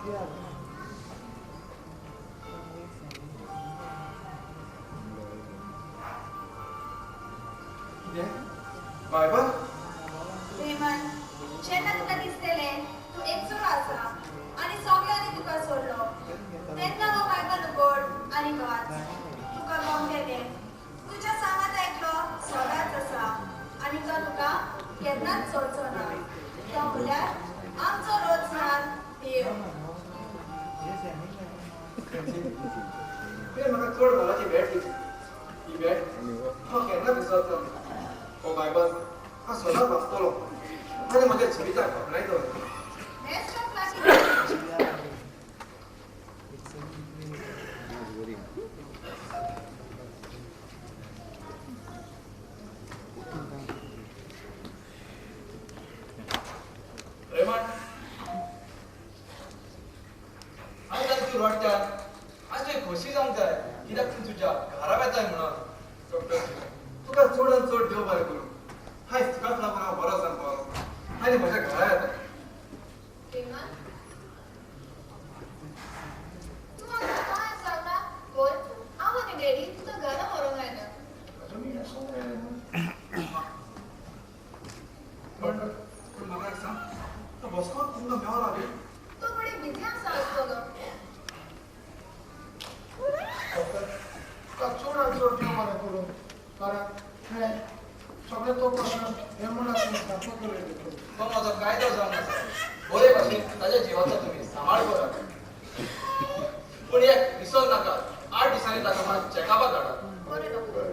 कितें Bible? Ramon, जेन्ना तुका दिसतलें तूं एकसुरो आसा आनी सगळ्यांनी तुका सोडलो, तेन्ना हो बायबल उगड आनी वाच. तुका गमतलें. तुज्या सांगात एकलो सदांच आसा आनी तो तुका केन्नाच सोडचो ना. तो म्हणल्यार आमचो रोजनार देव. तुवें म्हाका चड मोलाची भेट दिली. ही भेट हांव केन्नाच विसरचो ना. हो बायबल हांव सदांच वाचतलो आनी म्हज्या जिविताक आपणायतलो. Best of luck. Raymond, आयज आनी तूं रडटा. आज तुवें खोशी जावंक जाय, कित्याक तूं तुज्या घरा वेताय म्हणून. डॉक्टर, तुका चडान चड देव बरें करूं. आयज तुकाच लागून हांव बरो जावंक पावलो आनी म्हज्या घरा येता. रेमन, तूं आमकां कांय सांगना? पळय, हांव आनी डॅडी तुका घरा व्हरूंक आयल्या. डॉक्टर, पूण म्हाका एक सांग, तो बॉस्को तुमकां मेवला बी? तो बडी बिझी आसा आसतलो. डॉक्टर, तुका चड चड देव बरें करूं, कारण तुवें सगळें तो प्रश्न रेमंडाक सारको केलो. तो म्हजो कायदो जावन आसा. बरे भाशेन ताज्या जिवाचो तुमी सांबाळ करात. पूण एक विसर नाका, 8 दिसांनी ताका मात चॅकअपाक धाडात. बरें डॉक्टर.